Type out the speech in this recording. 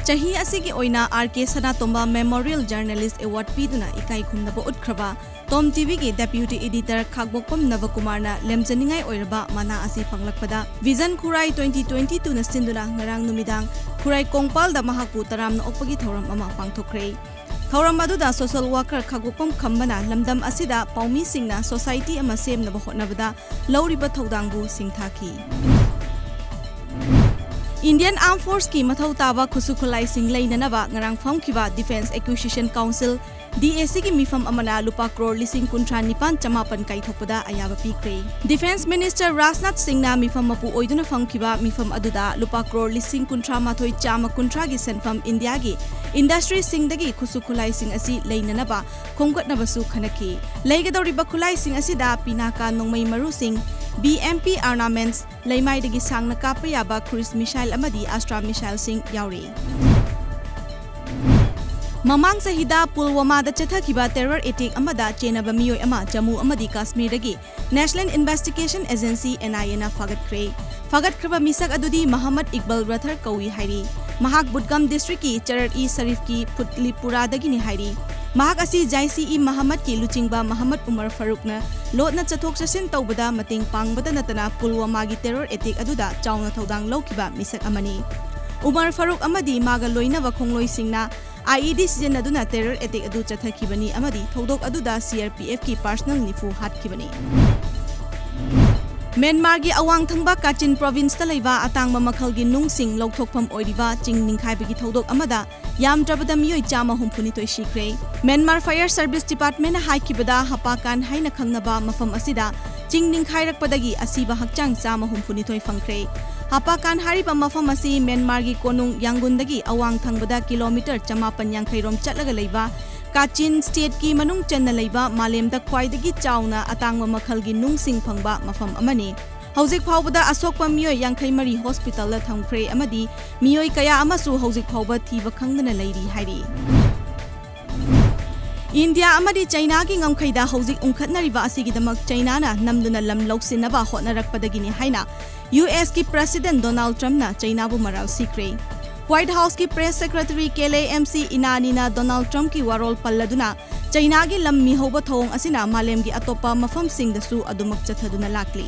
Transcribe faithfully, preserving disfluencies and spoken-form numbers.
ꯆꯍꯤ ꯑꯁꯤꯒꯤ ꯑꯣꯏꯅ ꯑꯥꯔ ꯀꯦ ꯁꯅꯥꯇꯣꯝꯕ Memorial Journalist Award ꯄꯤꯗꯨꯅ ꯏꯀꯥꯏ ꯈꯨꯝꯅꯕ ꯎꯠꯈ꯭ꯔꯕ ꯇꯣꯝ ꯇꯤꯚꯤꯒꯤ Deputy Editor ꯈꯥꯛꯕꯣꯛꯄꯝ ꯅꯕꯀꯨꯃꯥꯔꯅ ꯂꯦꯝꯖꯅꯤꯡꯉꯥꯏ ꯑꯣꯏꯔꯕ ꯃꯅꯥ ꯑꯁꯤ ꯐꯪꯂꯛꯄꯗ Vision ꯈꯨꯔꯥꯏ twenty twenty-twoꯅ ꯁꯤꯟꯗꯨꯅ ꯉꯔꯥꯡ ꯅꯨꯃꯤꯗꯥꯡ ꯈꯨꯔꯥꯏ ꯀꯣꯡꯄꯥꯜꯗ ꯃꯍꯥꯛꯄꯨ ꯇꯔꯥꯝꯅ ꯑꯣꯛꯄꯒꯤ ꯊꯧꯔꯝ ꯑꯃ ꯄꯥꯡꯊꯣꯛꯈ꯭ꯔꯦ꯫ ꯊꯧꯔꯝ ꯑꯗꯨꯗ social worker ꯈꯥꯛꯕꯣꯛꯄꯝ ꯈꯝꯕꯅ ꯂꯝꯗꯝ ꯑꯁꯤꯗ ꯄꯥꯎꯃꯤꯁꯤꯡꯅ society ꯑꯃ ꯁꯦꯝꯅꯕ ꯍꯣꯠꯅꯕꯗ ꯂꯧꯔꯤꯕ ꯊꯧꯗꯥꯡꯕꯨ ꯁꯤꯡꯊꯥꯈꯤ꯫ Indian Armed Forceꯀꯤ ꯃꯊꯧ ꯇꯥꯕ ꯈꯨꯠꯁꯨ ꯈꯨꯠꯂꯥꯏꯁꯤꯡ ꯂꯩꯅꯅꯕ ꯉꯔꯥꯡ ꯐꯝꯈꯤꯕ Defence Acquisition Council, D A Cꯒꯤ ꯃꯤꯐꯝ ꯑꯃꯅ ꯂꯨꯄꯥ ꯀ꯭ꯔꯣꯔ ꯂꯤꯁꯤꯡ ꯀꯨꯟꯊ꯭ꯔꯥ ꯅꯤꯄꯥꯟ ꯆꯃꯥꯄꯟ ꯀꯥꯏꯊꯣꯛꯄꯗ ꯑꯌꯥꯕ ꯄꯤꯈ꯭ꯔꯦ꯫ Defence Minister ꯔꯥꯖꯅꯥꯊ ꯁꯤꯡꯅ ꯃꯤꯐꯝ ꯃꯄꯨ ꯑꯣꯏꯗꯨꯅ ꯐꯝꯈꯤꯕ ꯃꯤꯐꯝ ꯑꯗꯨꯗ ꯂꯨꯄꯥ ꯀ꯭ꯔꯣꯔ ꯂꯤꯁꯤꯡ ꯀꯨꯟꯊ꯭ꯔꯥ ꯃꯥꯊꯣꯏ ꯆꯥꯝꯃ ꯀꯨꯟꯊ꯭ꯔꯥꯒꯤ ꯁꯦꯟꯐꯝ ꯏꯟꯗꯤꯌꯥꯒꯤ industryꯁꯤꯡꯗꯒꯤ ꯈꯨꯠꯁꯨ ꯈꯨꯠꯂꯥꯏꯁꯤꯡ ꯑꯁꯤ ꯂꯩꯅꯅꯕ ꯈꯣꯝꯒꯠꯅꯕꯁꯨ ꯈꯟꯅꯈꯤ꯫ ꯂꯩꯒꯗꯧꯔꯤꯕ ꯈꯨꯠꯂꯥꯏꯁꯤꯡ ꯑꯁꯤꯗ ꯄꯤꯅꯥꯀꯥ ꯅꯣꯡꯃꯩ ꯃꯔꯨꯁꯤꯡ, B M P armaments, ꯂꯩꯃꯥꯏꯗꯒꯤ ꯁꯥꯡꯅ ꯀꯥꯞꯄ ꯌꯥꯕ cruise missileꯑꯃꯗꯤ Astra missileꯁꯤꯡ ꯌꯥꯎꯔꯤ꯫ ꯃꯃꯥꯡ ꯆꯍꯤꯗ ꯄꯨꯜꯋꯥꯃꯥꯗ ꯆꯠꯊꯈꯤꯕ terror attack ꯑꯃꯗ ꯆꯦꯟꯅꯕ ꯃꯤꯑꯣꯏ ꯑꯃ ꯖꯝꯃꯨ ꯑꯃꯗꯤ ꯀꯥꯁꯃꯤꯔꯗꯒꯤ National Investigation Agency, N I Aꯅ ꯐꯥꯒꯠꯈ꯭ꯔꯦ꯫ ꯐꯥꯒꯠꯈ꯭ꯔꯕ ꯃꯤꯁꯛ ꯑꯗꯨꯗꯤ ꯃꯍꯝꯃꯗ ꯏꯛꯕꯥꯜ ꯔꯊꯔ ꯀꯧꯏ ꯍꯥꯏꯔꯤ꯫ ꯃꯍꯥꯛ ꯕꯨꯗꯒꯥꯝ districtꯀꯤ ꯆꯔꯠ-ꯏ ꯁꯔꯤꯐꯀꯤ ꯐꯨꯠꯂꯤꯄꯨꯔꯥꯗꯒꯤꯅꯤ ꯍꯥꯏꯔꯤ꯫ ꯃꯍꯥꯛ ꯑꯁꯤ ꯖꯥꯏꯁ-ꯏ ꯃꯍꯝꯃꯗꯀꯤ ꯂꯨꯆꯤꯡꯕ ꯃꯍꯝꯃꯗ ꯎꯃꯔ ꯐꯥꯔꯨꯛꯅ ꯂꯣꯠꯅ ꯆꯠꯊꯣꯛ ꯆꯠꯁꯤꯟ ꯇꯧꯕꯗ ꯃꯇꯦꯡ ꯄꯥꯡꯕꯗ ꯅꯠꯇꯅ ꯄꯨꯜꯋꯥꯃꯥꯒꯤ terror attack ꯑꯗꯨꯗ ꯆꯥꯎꯅ ꯊꯧꯗꯥꯡ ꯂꯧꯈꯤꯕ ꯃꯤꯁꯛ ꯑꯃꯅꯤ꯫ ꯎꯃꯔ ꯐꯥꯔꯨꯛ ꯑꯃꯗꯤ ꯃꯥꯒ ꯂꯣꯏꯅꯕ ꯈꯣꯡꯂꯣꯏꯁꯤꯡꯅ I E D ꯁꯤꯖꯤꯟꯅꯗꯨꯅ terror attack ꯑꯗꯨ ꯆꯠꯊꯈꯤꯕꯅꯤ ꯑꯃꯗꯤ ꯊꯧꯗꯣꯛ ꯑꯗꯨꯗ C R P Fꯀꯤ personnel ꯅꯤꯐꯨ ꯍꯥꯠꯈꯤꯕꯅꯤ꯫ ꯃ꯭ꯌꯥꯟꯃꯥꯔꯒꯤ ꯑꯋꯥꯡ ꯊꯪꯕ ꯀꯥꯆꯤꯟ provinceꯇ ꯂꯩꯕ ꯑꯇꯥꯡꯕ ꯃꯈꯜꯒꯤ ꯅꯨꯡꯁꯤꯡ ꯂꯧꯊꯣꯛꯐꯝ ꯑꯣꯏꯔꯤꯕ ꯆꯤꯡ ꯅꯤꯡꯈꯥꯏꯕꯒꯤ ꯊꯧꯗꯣꯛ ꯑꯃꯗ ꯌꯥꯝꯗ꯭ꯔꯕꯗ ꯃꯤꯑꯣꯏ ꯆꯥꯝꯃ ꯍꯨꯝꯐꯨꯅꯤꯊꯣꯏ ꯁꯤꯈ꯭ꯔꯦ꯫ Myanmar Fire Service Departmentꯅ ꯍꯥꯏꯈꯤꯕꯗ, ꯍꯄꯥꯀꯥꯟ ꯍꯥꯏꯅ ꯈꯪꯅꯕ ꯃꯐꯝ ꯑꯁꯤꯗ ꯆꯤꯡ ꯅꯤꯡꯈꯥꯏꯔꯛꯄꯗꯒꯤ ꯑꯁꯤꯕ ꯍꯛꯆꯥꯡ ꯆꯥꯝꯃ ꯍꯨꯝꯐꯨꯅꯤꯊꯣꯏ ꯐꯪꯈ꯭ꯔꯦ꯫ ꯍꯄꯥꯀꯥꯟ ꯍꯥꯏꯔꯤꯕ ꯃꯐꯝ ꯑꯁꯤ ꯃ꯭ꯌꯥꯟꯃꯥꯔꯒꯤ ꯀꯣꯅꯨꯡ ꯌꯥꯡꯒꯨꯟꯗꯒꯤ ꯑꯋꯥꯡ ꯊꯪꯕꯗ kilometre ꯆꯃꯥꯄꯟ ꯌꯥꯡꯈꯩ ꯔꯣꯝ ꯆꯠꯂꯒ ꯂꯩꯕ ꯀꯥꯆꯤꯟ stateꯀꯤ ꯃꯅꯨꯡ ꯆꯟꯅ ꯂꯩꯕ ꯃꯥꯂꯦꯝꯗ ꯈ꯭ꯋꯥꯏꯗꯒꯤ ꯆꯥꯎꯅ ꯑꯇꯥꯡꯕ ꯃꯈꯜꯒꯤ ꯅꯨꯡꯁꯤꯡ ꯐꯪꯕ ꯃꯐꯝ ꯑꯃꯅꯤ꯫ ꯍꯧꯖꯤꯛ ꯐꯥꯎꯕꯗ ꯑꯁꯣꯛꯄ ꯃꯤꯑꯣꯏ ꯌꯥꯡꯈꯩ ꯃꯔꯤ hospitalꯗ ꯊꯝꯈ꯭ꯔꯦ ꯑꯃꯗꯤ ꯃꯤꯑꯣꯏ ꯀꯌꯥ ꯑꯃꯁꯨ ꯍꯧꯖꯤꯛ ꯐꯥꯎꯕ ꯊꯤꯕ ꯈꯪꯗꯅ ꯂꯩꯔꯤ ꯍꯥꯏꯔꯤ꯫ ꯏꯟꯗꯤꯌꯥ ꯑꯃꯗꯤ ꯆꯩꯅꯥꯒꯤ ꯉꯝꯈꯩꯗ ꯍꯧꯖꯤꯛ ꯎꯪꯈꯠꯅꯔꯤꯕ ꯑꯁꯤꯒꯤꯗꯃꯛ ꯆꯩꯅꯥꯅ ꯅꯝꯗꯨꯅ ꯂꯝ ꯂꯧꯁꯤꯟꯅꯕ ꯍꯣꯠꯅꯔꯛꯄꯗꯒꯤꯅꯤ ꯍꯥꯏꯅ U S ꯀꯤ President Donald Trumpꯅ ꯆꯩꯅꯥꯕꯨ ꯃꯔꯥꯜ ꯁꯤꯈ꯭ꯔꯦ꯫ White Houseꯀꯤ Press Secretary Kayleigh McEnanyꯅ Donald Trumpꯀꯤ ꯋꯥꯔꯣꯜ ꯄꯜꯂꯗꯨꯅ, ꯆꯩꯅꯥꯒꯤ ꯂꯝ ꯃꯤꯍꯧꯕ ꯊꯧꯑꯣꯡ ꯑꯁꯤꯅ ꯃꯥꯂꯦꯝꯒꯤ ꯑꯇꯣꯞꯄ ꯃꯐꯝꯁꯤꯡꯗꯁꯨ ꯑꯗꯨꯃꯛ ꯆꯠꯊꯗꯨꯅ ꯂꯥꯛꯂꯤ꯫